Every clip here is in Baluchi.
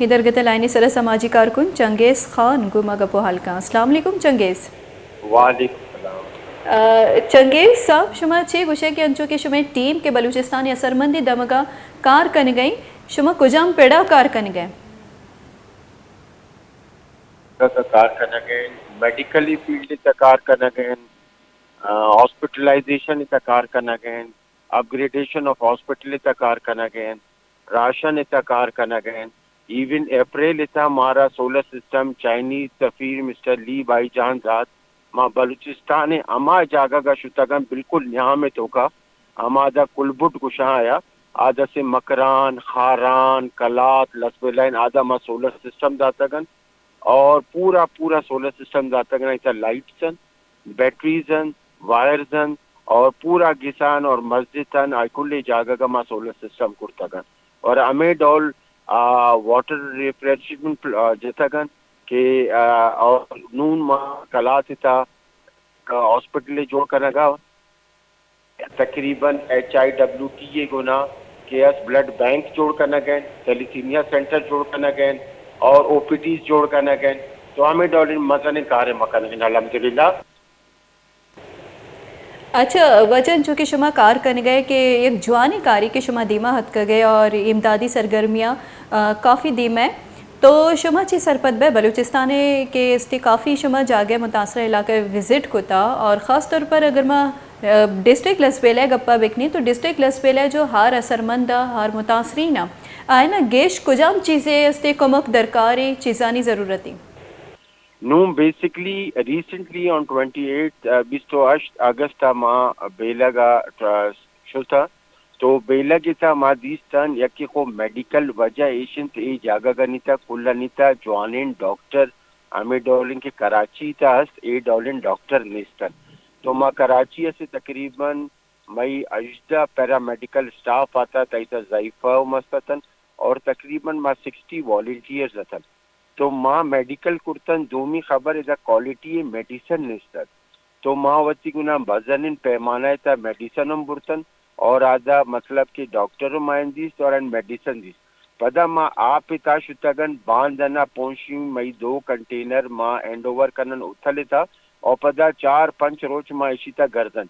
ادھر گتے لائنی سرا سماجی کارکن چنگیز خان گوں ما گپ و حال کاں۔ السلام علیکم چنگیز۔ وعلیکم السلام۔ چنگیز صاحب، شما چے گوشے کہ انچو کہ شمئے ٹیم کہ بلوچستان اثرمندی دمگا کار کنگئیں، شما کجام پڑا کار کنگئے؟ کار کنگئیں، میڈیکل فیلڈ تہ کار کنگئیں، ہاسپٹلائزیشن تہ کار کنگئیں، اپ گریڈیشن آف ہاسپٹل تہ کار کنگئیں، راشن تہ کار کنگئیں۔ ایون اپریل تہ مارا سولر سسٹم چائنیز سفیر مسٹر لی بائی جان دات۔ ما بلوچستان ہما جاگہ گا شتگن، بالکل نیام توکا، ہما دا کلبٹ گشاں آیا، آ دسے مکران، خاران، کلات، لسبیلائن، آدا ما سولر سسٹم داتگن۔ اور پورا پورا سولر سسٹم داتگن، ایسا لائٹس ہیں، بیٹریز ہیں، وائرز ہیں، اور پورا گسان اور مسجد ہیں، آئی کل جاگہ کا ما سولر سسٹم کرتگن۔ اور ہمیں ڈول واٹر ریفریشمنٹ جتگن کہ اور نون ما کلات تا ہاسپٹل جوڑ کنگا، تقریباً H I W T A گونا کہ اس بلڈ بینک جوڑ کنگین، تھیلیسیمیا سینٹر جوڑ کنگین اور او پی ڈیز جوڑ کنگین۔ تو ہمیں ڈول مزن کار مکنگین الحمدللہ۔ اچھا، وجہ انچو کہ شما کار کنگئے کہ یک جوانیں کاری کہ شما دیما اتکگئے اور امدادی سرگرمیاں، آ، کافی دیما ہے۔ تو شما چی سرپد بئے بلوچستان کہ استے کافی شما جاگہ متاثرہ علاقہ وزٹ کتا اور خاص طور پر اگر ما، آ، ڈسٹرکٹ لسبیلہ گپا بکنی تو ڈسٹرکٹ لسبیلہ جو ہار اثرمند آ، ہار متاثرین آ، آئینا گیش کجام چیزے استے کمک درکاری، چیزانی ضرورتی؟ نوں basically recently on twenty eight, بیست و ہشت اگست ء ما بیلگ ء شتاں۔ تو بیلگ ء تھا ما دیستاں یکے خو میڈیکل وجہ ایش انت اے جاگہ ء نیتا کل ء نیتا جوانیں ڈاکٹر ہمے ڈولیں کہ کراچی تھا ہست اے ڈولیں ڈاکٹر نیستن۔ تو ما کراچی ء سے تقریباً مئی ہژدہ پیرا میڈیکل اسٹاف آتا تھا، ایسا ضعیفہ ہم استتن اور تقریباً ما سکسٹی والنٹیئرز اتن۔ تو ما میڈیکل کرتن، دومی خبر ادا کوالٹی میڈیسن نیست ات۔ تو ما وتی گنا بزنین پیمانہ تا میڈیسن ہم برتن اور آدا مطلب کہ ڈاکٹر ہم آئین دیست اور آئین میڈیسن دیست۔ پدا ما آپ تا شتگن باندنا پونشی مئی دو کنٹینر ما ہینڈ اوور کنن اتھل تا اور پدا چار پنچ روچ ما اشی تا گردن۔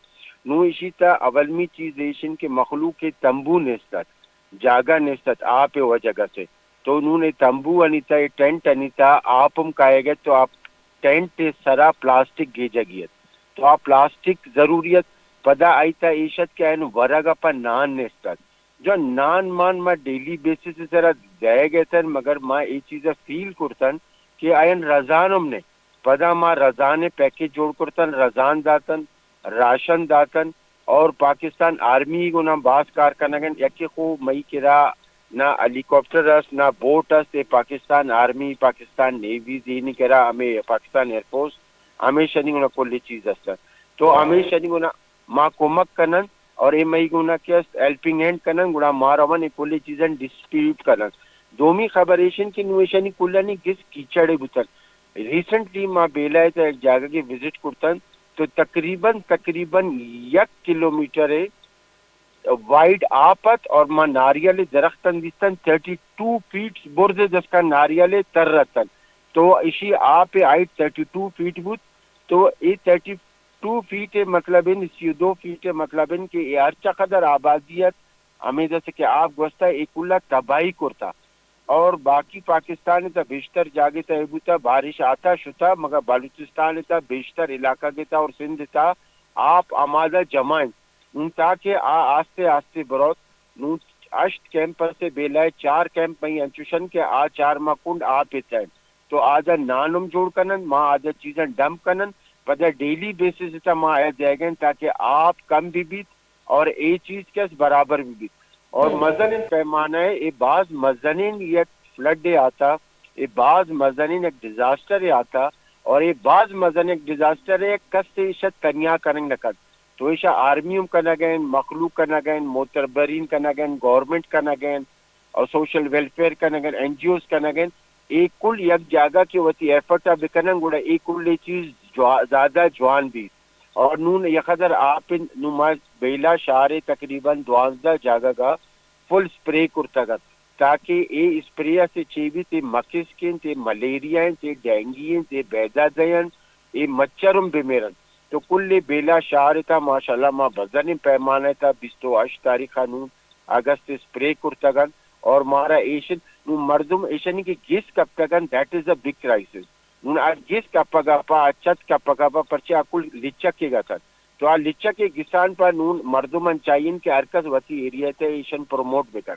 نو اشی تا اولمی چیز ایشن کہ مخلوق تمبو نیست ات۔ جاگہ نیست ات، آپ ء وجہ سے۔ تو نون اے تمبو انیتا، اے ٹینٹ انیتا، آپ ہم کائے گئے تو آپ ٹینٹ ء سرا پلاسٹک گیجگی ات۔ تو آ پلاسٹک ضروری ات۔ پدا آئی تا ایش ات کہ این ورگ ء پہ نان نیست ات۔ جو نان مان ما ڈیلی بیسس ء سرا دئے گئے تن، مگر ما اے چیز ء فیل کرتن کہ آئین رزان ہم نے۔ پدا ما رزان ء پیکج جوڑ کرتن، رزان داتن، راشن داتن اور پاکستان آرمی گنا باز کار کنگن۔ یکے خو مئی کرا نہ ہیلی کاپٹر است، نہ بوٹ است، اے پاکستان آرمی، پاکستان نیوی زینی کرا ہمیں پاکستان ایئر فورس ہمیشہ نی گنا کلی چیز است۔ تو ہمیشہ نی گنا ما کمک کنن اور اے مئی گنا کہ است ہیلپنگ ہینڈ کنن، گڑا ما رون اے کلی چیزن ڈسٹریبیوٹ کنن۔ دومی خبر ایشن کہ نو ایشانی کلانی گس کیچڑے بوتن۔ ریسنٹلی ما بیلہ ء تہ یک جاگہ کہ وزٹ کرتن تو تقریباً، تقریباً یک کلومیٹر ء وائڈ آپ ات اور ما ناریل درختن دیستن تھرٹی ٹو فیٹ برز ء جسکا ناریل تر اتن۔ تو اشی آپ ء ہائٹ تھرٹی ٹو فیٹ بوت۔ تو اے تھرٹی ٹو فیٹ ء مطلب ان، سی و دو فیٹ ء مطلب ان کہ اے ہر چقدر آبادی ات، ہمیں جیسے کہ آپ گوستا اے کلا تباہی کرتا۔ اور باقی پاکستان تا بیشتر جاگے تا اے بوتا بارش آتا شتا، مگر بلوچستان تا بیشتر علاقہ کے تا اور سندھ تا آپ آمادہ جمع انت۔ نون تاکہ آ آستے آستے بروت۔ نون ہشت کیمپ سے بیلائے چار کیمپ مئی انچوشن کہ آ چار ماہ کنڈ آپ اتن۔ تو آدا نان ہم جوڑ کنن، ما آدا چیزاں ڈمپ کنن، پدا ڈیلی بیسس تا ما آیا دیگن تاکہ آپ کم بھی بیت اور اے چیز کس برابر بھی بیت۔ اور مزنیں پیمانہ اے باز مزنیں یک فلڈ آتا، اے باز مزنیں یک ڈیزاسٹر آتا اور اے باز مزنیں یک ڈیزاسٹر اے کس ایشت تنیا کننگ نہ کنت۔ تو ایشا آرمی ہم کنگین، مخلوق کنگین، معتبرین کنگین، گورنمنٹ کنگین اور سوشل ویلفیئر کنگین، این جی اوز کنگین، اے کل یک جاگہ کہ وتی ایفرٹ ء بکنن گڑا اے کل اے چیز جوا-، زیادہ جوان بیت۔ اور نون یکدر آپ انت، نون ما بیلا شہر ء تقریباً دوازدہ جاگہ گا فل سپرے کرتگ ات۔ تاکہ اے اسپرے ءَ سے چے بیت، اے مکسک انت، اے ملیریا انت، اے ڈینگی انت، اے بیدہ دئے انت، اے مچھر ہم بمر انت۔ تو کل اے بیلہ شہر ءِ تہا ماشاءاللہ ما بزانیں پیمانہ ءِ تہا بیست و ہشت تاریخ ءَ نوں اگست اسپرے کرتگ انت اور مارا ایش انت۔ نوں مردم ایشانی کہ گس کپتگ انت، that is a big crisis۔ نوں آ گس کپگ ءَ پہ، آ چت کپگ ءَ پہ، پرچہ آ کل لچک ءَ اتنت۔ تو آ لچک ءِ گسان پہ نوں مردماں چاہین کہ ہر کس وتی ایریا ءِ تہ ایشن پروموٹ بکن۔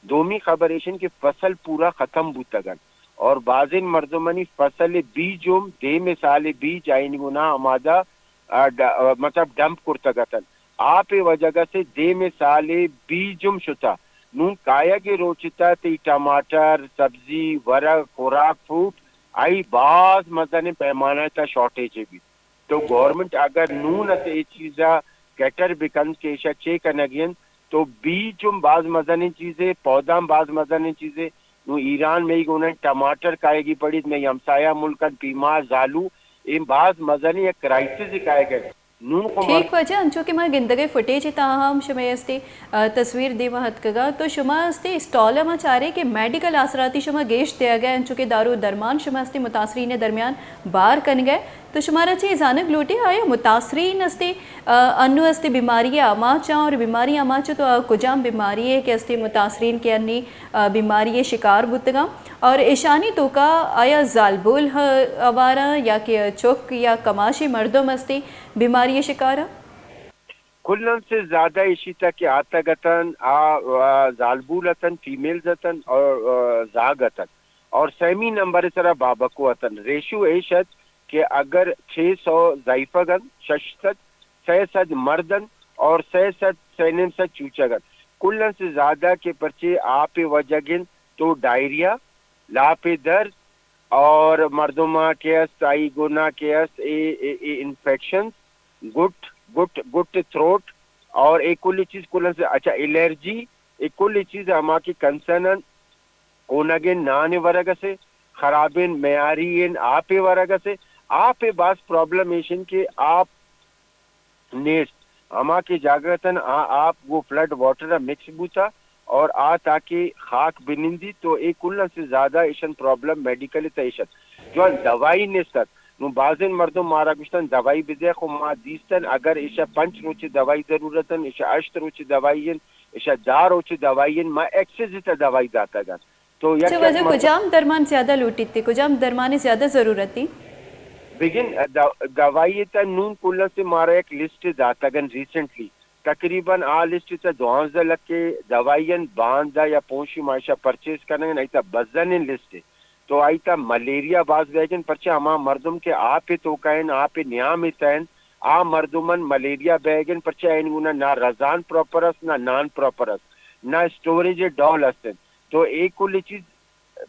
دومی خبر ایشن کہ فصل پورا ختم بوتگ انت اور بازیں مردمانی فصل ءِ بیج ہم، دیمی سال ءِ بیج آئین گنا آمادہ، آ، ڈ-، آ، مطلب ڈمپ کرتگ اتنت۔ آپ ءِ وجہ سے دیمی سال ءِ بیج ہم شتہ۔ نوں کایگ ءِ روچ ءِ تہ تئی ٹماٹر، سبزی، ورگ، خوراک، فروٹ، آئی باز مزنیں پیمانہ ءِ تہ شارٹیج بیت۔ تو گورنمنٹ اگر نون ات اے چیزا کیٹر بکنت کہ ایشا چے کنگی انت، تو بیج ہم باز مزنیں چیزے، پودا ہم باز مزنیں چیزے۔ نوں ایران مئی گونن ٹماٹر کائیگی پڑیت، مئی ہمسایہ ملکن پیما، زالو، اے باز مزنیں یک کرائسس کائیگ انت۔ نوں کو مر- ٹھیک واجہ، انچو کہ ما گندگے فوٹیج تہا ہم شمئے استی، آ، تصویر دیما ہتکگا، تو شما استی اسٹال ما چارے کہ میڈیکل آسراتی شما گیش دیگا، انچو کہ دارو درمان شما استی متاثرین درمیان بار کنگے۔ تو شمارا چے زانگ لوٹی، آیا متاثرین استی، آ، انو استی بیماری آماچاں اور بیماری آماچ تو آ کجام بیماری ہے کہ استی متاثرین کے انی، آ، بیماری شکار بوتگاں؟ اور ایشانی توکا آیا زالبول ہ-، ہواراں یا کہ چک یا کماشی مردم استی بیماری شکاراں؟ کلن سے زیادہ ایشی تک کہ آتگ اتن، آ، آ، زالبول اتن، فیمیلز اتن اور، آ، زاگ اتن۔ اور سیمی نمبر سرا بابکو اتن۔ ریشو ایش ات کہ اگر چھ سو ضعیفگ انت، شش سد، سئے سد مرد انت اور سئے سد، سئے نیم سد چوچگ انت۔ کلن سے زیادہ کہ پرچے آپ وجہ گن تو ڈائریا، لاپ درد اور مردم کہ است، آئی گنا کہ است، اے، اے، اے انفیکشن، گٹ، گٹ، گٹ تھروٹ اور اے کل چیز کلن سے، اچھا، الرجی، اے کل چیز ہما کہ کنسرن انت۔ کونگیں نان ورگ ءَ سے، خرابیں معیاری آپ ورگ ءَ سے۔ آپ باز پرابلم ایشن کہ آپ نیست۔ ہما کہ جاگہ تن آ آپ گو فلڈ واٹر ءَ مکس بوتا اور آ تاکہ خاک بنندی تو اے کل سے زیادہ ایشن پرابلم میڈیکل تہ ایشن۔ جوان دوائی نیست ات۔ نوں بازیں مردم مارا گوشتن دوائی بدے، خو ما دیستن اگر ایشا پنچ روچ دوائی ضرورت انت، ایشا ہشت روچ دوائی انت، ایشا دہ روچ دوائی انت، ما ایکسس تہ دوائی داتگ انت۔ تو یک چہ یک وجہ مردم کجام درمان زیادہ لوٹیت تے؟ کجام درمان زیادہ ضرورت تی؟ بگن، د-، دوائی تہ نون کلا سے مارا یک لسٹ داتگن ریسنٹلی۔ تقریباً آ لسٹ تہ دوانزدہ لکھ دوائی ان، باندا یا پونشی ما ایشا پرچیز کنگن، ایتا بزن ان لسٹ۔ تو آئی تہ ملیریا باز بیگن، پرچہ ہما مردم کہ آپ توکا ان، آپ نیام تہ ان، آ مردمن ملیریا بیگن، پرچہ اینگونا نہ رزان پراپر است، نہ نان پراپر است، نہ اسٹوریج ڈول است۔ تو اے کل چیز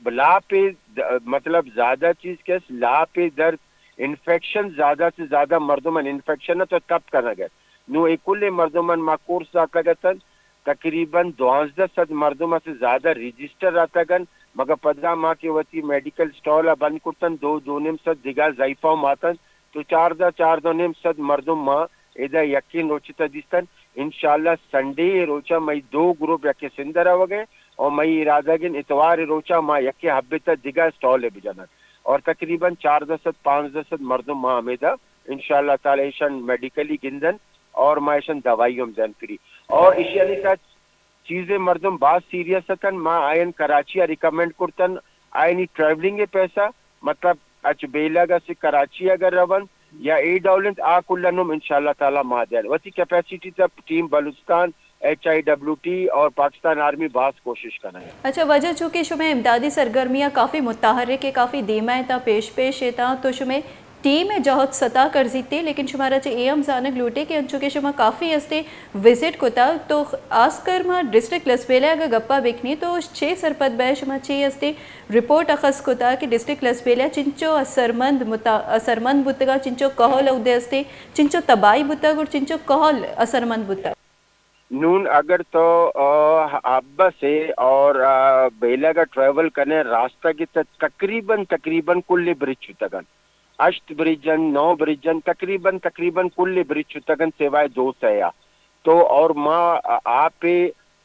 لاپ ء د-، مطلب زیادہ چیز کہ است، لاپ ء درد، انفیکشن زیادہ سے زیادہ مردم ان انفیکشن تو تب کنگ ء۔ نوں اے کل مردم ان ما کورس داتگ اتن، تقریباً دوانزدہ سد مردم سے زیادہ رجسٹر اتگ ان، مگر پدا ما کہ وتی میڈیکل اسٹال ء بند کرتن، دو، دو نیم سد دگہ ضعیفہ ہم آتن، تو چاردہ، چاردہ نیم سد مردم ما ادا یکیں روچ تہ دیستن۔ انشاءاللہ سنڈے روچا مئی دو گروپ یکے سندھ روگ ء اور مئی ارادہ گن اتوار روچا ما یکے حبے تہ دگہ اسٹال بجنن اور تقریباً چاردہ سد، پانزدہ سد مردم ما ہمیدا انشاءاللہ تعالی ایشان میڈیکلی گندن اور ما ایشان دوائی ہم دین فری۔ اور ایشانی تہ چیزے مردم باز سیریس اتن، ما آیان کراچی ء ریکمنڈ کرتن، آیانی ٹریولنگ ء پیسہ، مطلب اچ بیلگ ء سے کراچی اگر رون یا اے ڈول انت، آ کلن ہم انشاءاللہ تعالی ما دین۔ وتی کیپیسٹی تہ team Balochistan, H I W T اور پاکستان آرمی باز کوشش کنن۔ اچھا، واجہ چونکہ شمئے امدادی سرگرمیاں کافی متحرک ہے، کافی دیما ہے تا پیش پیش ہے تا، تو شمئے ٹیم ء جہد ستا کرزیت تے، لیکن شمارا چہ اے ہم زانگ لوٹے کہ انچو کہ شما کافی ہستے وزٹ کتگ، تو خاص کر ما ڈسٹرکٹ لسبیلہ اگہ گپا بکنی تو چے سرپد بئے، شما چے ہستے رپورٹ اخذ کتگ کہ ڈسٹرکٹ لسبیلہ چنچو اثرمند متا-، اثرمند بوتگا، چنچو کہول اودے ہستے، چنچو تباہی بوتگ اور چنچو کہول اثرمند بوتگ؟ نون اگر تو، آ، حب سے اور، آ، بیلہ کا ٹریول کنے راستہ کی ت-، تقریباً، تقریباً کل برج چوتگن۔ ہشت برج ان، نو برج ان، تقریباً، تقریباً کل برج چوتگن سوائے دو سیا۔ تو اور ما، آ، آپ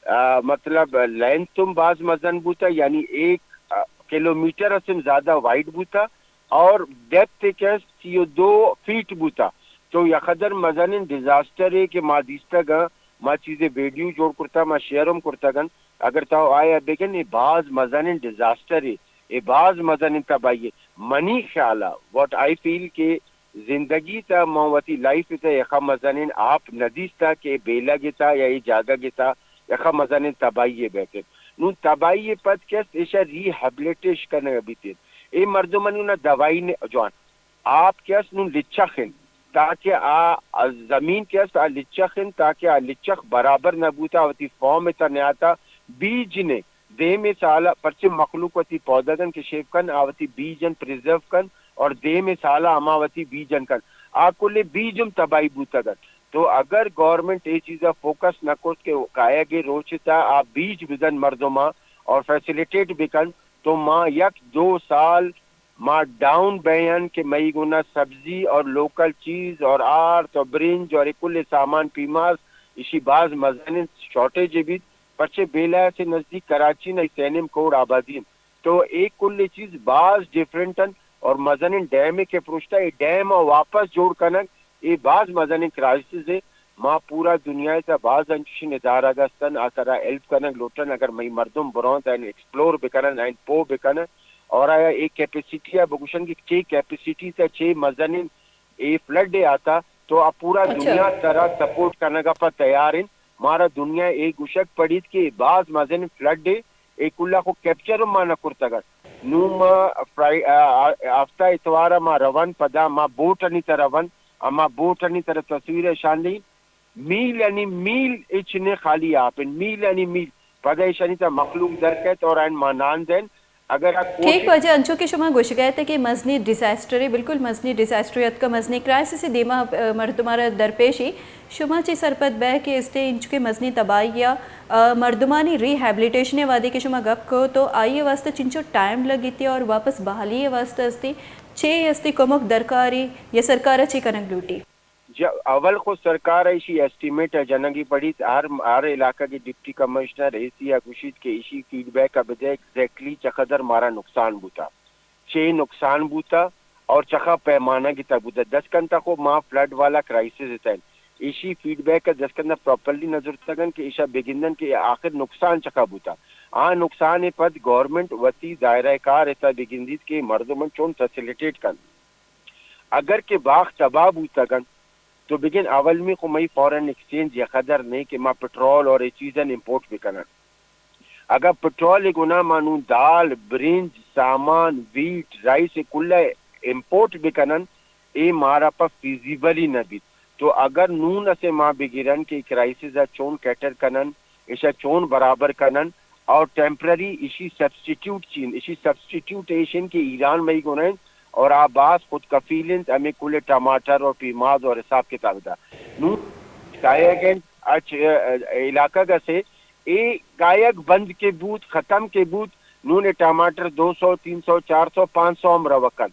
آ، مطلب، لینتھ ہم باز مزن بوتا، یعنی ایک، آ، کلومیٹر اسم زیادہ وائڈ بوتا اور ڈیپتھ ایک ہے سی و دو فیٹ بوتا۔ تو یخدر مزنیں ڈیزاسٹر ہے کہ ما دیستگا، ما چیزیں ویڈیو جوڑ کرتا، ما شیئر ہم کرتگن۔ اگر تو آیا بگن، یہ باز مزنیں ڈیزاسٹر ہے، یہ باز مزنیں تباہی ہے۔ منی خیالا، واٹ آئی فیل کہ زندگی تا من وتی لائف تا یخا مزنین آپ ندیستا کہ بیلگ تا یا ای جاگہ تا یخا مزنین تباہی بیتن۔ نون تباہی پد کس ایشا ری ہیبلیٹیش کنگ بیتن۔ اے مردمانی نہ دوائی نے جوان۔ آپ کس نون لچخن تاکہ آ، آ زمین کس آ لچخن تاکہ آ لچخ برابر نہ بوتا، وتی فارم تا نیاتا بیج نے دیمی سالا پرچے مخلوق وتی پودا کن کہ شیپ کن، آ وتی بیجن پریزرو کن اور دیمی سالا ہما وتی بیجن کن۔ آ کل بیجم تباہی بوتگن۔ تو اگر گورنمنٹ اے چیزا فوکس نہ کرت کہ کایگے روچ تا آ بیج بدن مردما اور فیسیلیٹیٹ بکن، تو ما یک دو سال ما ڈاؤن بین کہ مئی گنا سبزی اور لوکل چیز اور آرت اور برنج اور اے کل سامان پیماز، اشی باز مزنیں شارٹیج بیت۔ پرچے بیلہ سے نزدیک کراچی نہ سینم کروڑ آبادی انت۔ تو اے کل چیز باز ڈیفرنٹ انت اور مزنیں ڈیم کے پروشتا اے ڈیم واپس جوڑ کنگ اے باز مزنیں کرائسس ہے۔ ما پورا دنیا تا باز انچشن ادارہ گستن آ سرا ہیلپ کنگ لوٹن، اگر مئی مردم برونت این ایکسپلور بکنن، این پو بکنن اور آیا اے کیپیسٹی آ بگوشن کہ چے کیپیسٹی تا چے مزنیں اے فلڈ آتا، تو آ پورا اچھا۔ دنیا ترا سپورٹ کنگا پہ تیار انت۔ مارا دنیا اے گوشگ پڑیت کہ باز مزن فلڈ اے، اے کلا خو کیپچر ما نہ کرتگ ات۔ نو ما فرائی-، آ، آ، ہفتہ اتوار ما روان، پدا ما بوٹ انی تر روان، اما بوٹ انی تر تصویر شان دی، میل انی میل اچ نے خالی آپ انت، میل انی میل۔ پدا ایشانی تا مخلوق در کیت اور آئین ما نان دین۔ اگر آ ٹھیک کوشش واجہ، انچو کہ شما گوشگا ات کہ مزنی ڈیزاسٹرے، بالکل مزنی ڈیزاسٹرے اتکا، مزنی کرائسسے دیما، آ، مردمارا درپیشی۔ شما چی سرپد بئے کہ استے انچو کہ مزنی تباہی یا، آ، مردمانی ری ہیبلیٹیشن وہدے کہ شما گپ کو تو آئی واسطہ چنچو ٹائم لگیتی اور واپس بحالی واسطہ استے چے استے کمک درکاری یا سرکارا چی کنگ لوٹی؟ جا-، اول خو سرکار ء ایشی ایسٹیمیٹ ء جنگی پڑیت، ہر، ہر علاقہ کے ڈپٹی کمشنر، اے سی ء گوشیت کہ ایشی فیڈ بیک ء بدے ایگزیکٹلی چقدر مارا نقصان بوتا، چے نقصان بوتا اور چخا پیمانہ گتا بوتا۔ دس کنتا خو ما فلڈ والا کرائسس اتین۔ ایشی فیڈ بیک ء دس کنتا پراپرلی نظر تگن کہ ایشا بگندن کہ آخر نقصان چخا بوتا۔ آ نقصان ء پد گورنمنٹ وتی دائرہ کار اتھا بگندیت کہ مردمن چون فیسیلیٹیٹ کنت۔ اگر کہ باغ تباہ بوتگ انت، تو بگن اول می خو مئی فارن ایکسچینج یا قدر نہیں کہ ما پٹرول اور اے چیزن امپورٹ بکنن۔ اگر پٹرول گنا ما نون دال، برنج، سامان، ویٹ، رائس کل امپورٹ بکنن، اے مارا پہ فیزیبل ہی نہ بیت۔ تو اگر نون اسے ما بگیرن کہ کرائسس ء چون کیٹر کنن، ایشا چون برابر کنن، اور ٹیمپرری ایشی سبسٹیٹیوٹ چین، ایشی سبسٹیٹیوٹ ایشن کہ ایران مئی گنین اور آ باز خود کفیل انت، ہمیں کل ٹماٹر اور پیماز اور حساب کتاب دا۔ نون کایگ انت اچ، ا، ا، علاقہ گسے، اے کایگ بند کے بوت، ختم کے بوت، نون ٹماٹر دو سو، تین سو، چار سو، پانچ سو ہم روکن۔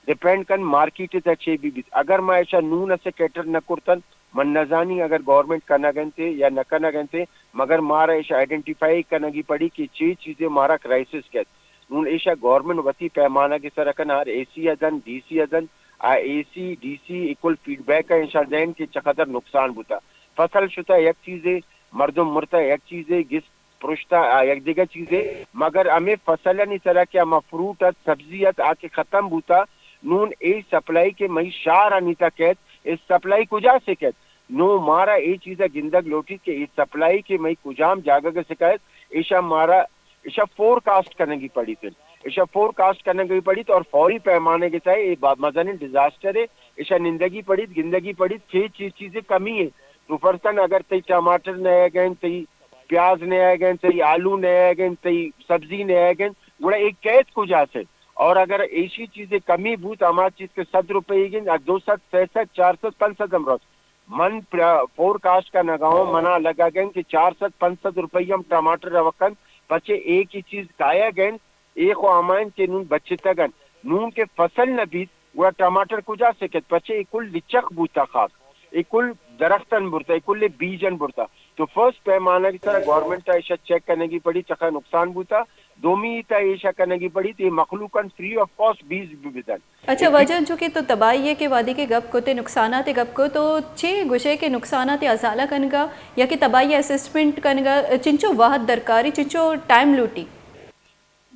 ڈیپینڈ کن مارکیٹ تا چے بی بیت۔ اگر ما ایشا نون اسے کیٹر نہ کرتن، من نزانی اگر گورنمنٹ کنگ انتے یا نہ کنگ انتے، مگر مارا ایشا آئیڈینٹیفائی کنگی پڑی کہ چے چیزے مارا کرائسس کیت۔ نون ایشا گورنمنٹ وتی پیمانہ کے سر کن ہر اے سی ادن، ڈی سی ادن، آ اے سی، ڈی سی اکول فیڈ بیک ایشا دین کہ چقدر نقصان بوتا۔ فصل شتا یک چیزے، مردم مرتا یک چیزے، گس پرشتہ آ یک دگہ چیزے، مگر ہمے فصلانی سرا کہ ہما فروٹ ات، سبزی ات، آ کہ ختم بوتا، نون اے سپلائی کہ مئی شہرانی تا کیت، اے سپلائی کجا سے کیت؟ نو مارا اے چیزا گندگ لوٹیت کہ اے سپلائی کہ مئی کجام جاگہ سے کیت، ایشا مارا، ایشا فورکاسٹ کنگی پڑیت۔ ایشا فورکاسٹ کنگی پڑیت اور فوری پیمانے کے تھے اے با-، مزنیں ڈیزاسٹر ہے، ایشا نندگی پڑیت، گندگی پڑیت، چے چیز چیزیں کمی ہے۔ تو فرض کن اگر تئی ٹماٹر نہ گئے، تئی پیاز نے آئے گئے، تئی آلو نے آئے گئے، تئی سبزی نے آئے گئے، گڑا ایک کیت کجا سے؟ اور اگر ایشی چیزیں کمی بوت، ہما چیز کے صد روپے گن، دو سد، سہ سد، چار سد، پنچ سد ہم روت۔ من پرا-، فورکاسٹ کا نگاہوں منا لگا گئے کہ چار سد، پنچ سد روپے ہم ٹماٹر روکن، پچے ایک ہی چیز کایا گئے، اے خو ہمائن کہ نون بچتگن۔ نون کہ فصل نہ بیت، گڑا ٹماٹر کجا سے کت؟ پچے اے کل لچک بوتا خاک، اے کل درختن برتا، اے کل بیجن برتا۔ تو فرسٹ پیمانہ کی سرا گورنمنٹ تا ایشا چیک کنگی پڑی چکا نقصان بوتا، دومی تا ایشا کنگی پڑی تے مخلوقاً فری آف کاسٹ بیج بھی بدن۔ اچھا، واجہ، چونکہ تو تباہی ہے کہ وادی کے گپ کو تے نقصانات گپ کو، تو چے گوشے کہ نقصانات ازالہ کنگا یا کہ تباہی اسسمنٹ کنگا چنچو وہد درکاری، چنچو ٹائم لوٹی؟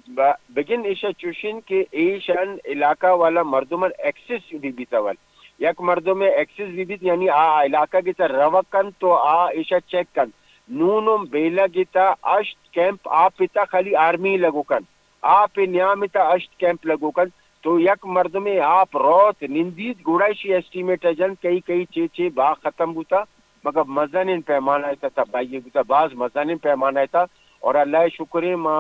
ب-، بگن ایشا چوشن کہ ایشان علاقہ والا مردمان ایکسس بھی بیتا ول۔ یک مردم ایکسس بھی بیت، یعنی آ علاقہ کی تر روک کن تو آ ایشا چیک کن۔ نون بیلہ کی تا اشت کیمپ آپ تا خالی آرمی لگو کن۔ آپ نیام تا اشت کیمپ لگو کن۔ تو یک مردم آپ روت نندیت گڑا ایشی ایسٹیمیٹ جن کئی کئی چے چے باغ ختم بوتا، مگر مزنین پیمانہ تا تباہی بوتا، باز مزنین پیمانہ تا۔ اور اللہ شکر ہے ما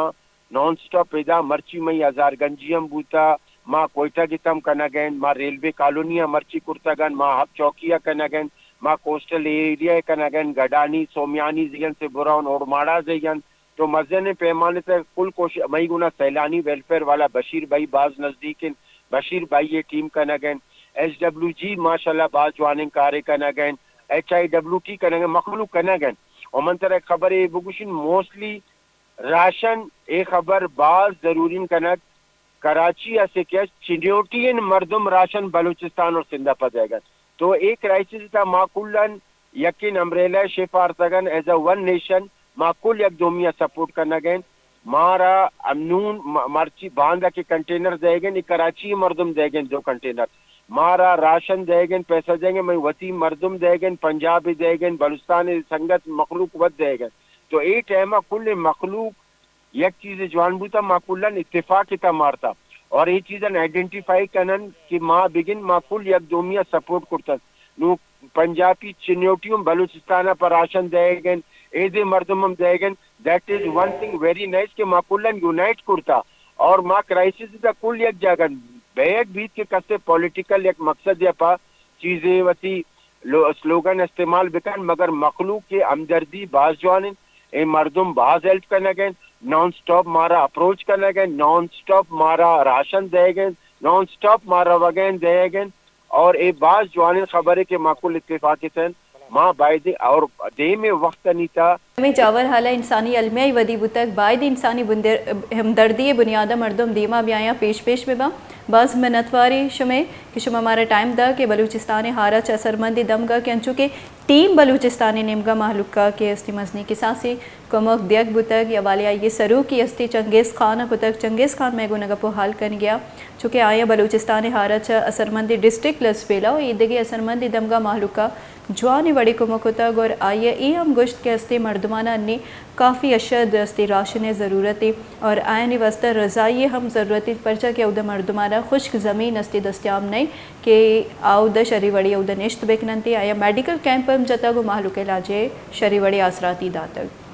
نان سٹاپ ادا مرچی مئی ہزار گنجی ہم بوتا، ما کوئٹہ گتم کنگین، ما ریلوے کالونی ء مرچی کرتگن، ما ہب چوکی ء کنگین، ما کوسٹل ایریا ء کنگین، گڈانی، سومیانی زیگن سے براؤن اوڑماڑا زیگن۔ تو مزن پیمانے سے کل کوشش مئی گنا سیلانی ویلفیئر والا بشیر بھائی باز نزدیک ہیں، بشیر بھائی یہ ٹیم کنگین، ایچ ڈبلیو جی ماشاءاللہ باز جوانیں کارے کنگین، ایچ آئی ڈبلیو ٹی کنگین، مخلوق کنگین۔ اور من ترا ایک خبر یہ بگوشن، موسٹلی راشن، اے خبر باز ضرورین کنگ، کراچی اسے کہ چنیوٹی ان مردم راشن بلوچستان اور سندھ پہ دیگن۔ تو اے کرائسس تا ما کلن یقین امبریلا شیف آرتگن ایز اے ون نیشن، ما کل یک دومیا سپورٹ کنگین۔ مارا امنون م-، مرچی باندا کے کنٹینر دیگن، اے کراچی مردم دیگن دو کنٹینر۔ مارا راشن دیگن، پیسہ دیگن، میں وتی مردم دیگن، پنجاب دیگن، بلوچستان سنگت مخلوق وت دیگن۔ تو اے ٹائم ء کل مخلوق یک چیز جوان بوتا، ما کلن اتفاق تا مارتا اور اے چیزن آئیڈینٹیفائی کنن کہ ما بگن ما کل یک دومیا سپورٹ کرتن۔ نو پنجابی چنیوٹی ہم بلوچستان پر راشن دئیگن، ایدے مردم ہم دئیگن۔ That is one thing very nice کہ ما کلن یونائٹ کرتا اور ما کرائسس تا کل یک جاگہ بیگ بیت کہ کسے پولیٹیکل یک مقصد یا پا چیزے وتی لو-، سلوگن استعمال بکن، مگر مخلوق کے ہمدردی باز جوان انت۔ اے مردم باز ہیلپ کنگ انت، نان سٹاپ مارا اپروچ کنگ انت، نان سٹاپ مارا راشن دیگ انت، نان سٹاپ مارا وگین دیگ انت۔ اور اے باز جوانین خبرے کہ ما کل اتفاق اتن۔ ما باید اور دیم وقت نیتا۔ ہمے جاور حالا انسانی المیائی ودی بوتگ، باید انسانی بندر-، ہمدردی بنیادا مردم دیما بیایاں، پیش پیش بباں۔ باز منتواری شمے کہ شما مارا ٹائم دا کہ بلوچستان ہارا چہ اثرمندی دمگا کہ انچو کہ ٹیم بلوچستان نیمگا مہلوکا کہ استی مزنی کساسی کمک دیگ بوتگ یا والی آئی سروکی استی چنگیز خان کتگ۔ چنگیز خان مئے گوں گپ و حال کنگیا، چونکہ آیاں بلوچستان ہارا چہ اثرمندی ڈسٹرکٹ لسبیلہ و ایدگہ اثرمندی دمگا مہلوکا جوانیں وڑے کمک کتگ اور آئی ء اے ہم گوشت کہ استی مردمانا انی کافی اشد استی راشن ء ضرورت ء اور آیانی واستہ رضائی ء ہم ضرورت ء، پرچا کہ اودا مردمانا خشک زمین استی دستیاب نئیں کہ آ اودا شری وڑے اودا نشت بکننت ء آیا میڈیکل کیمپ ہم جتگ و مہلوک علاج ء شری وڑے آسراتی داتگ۔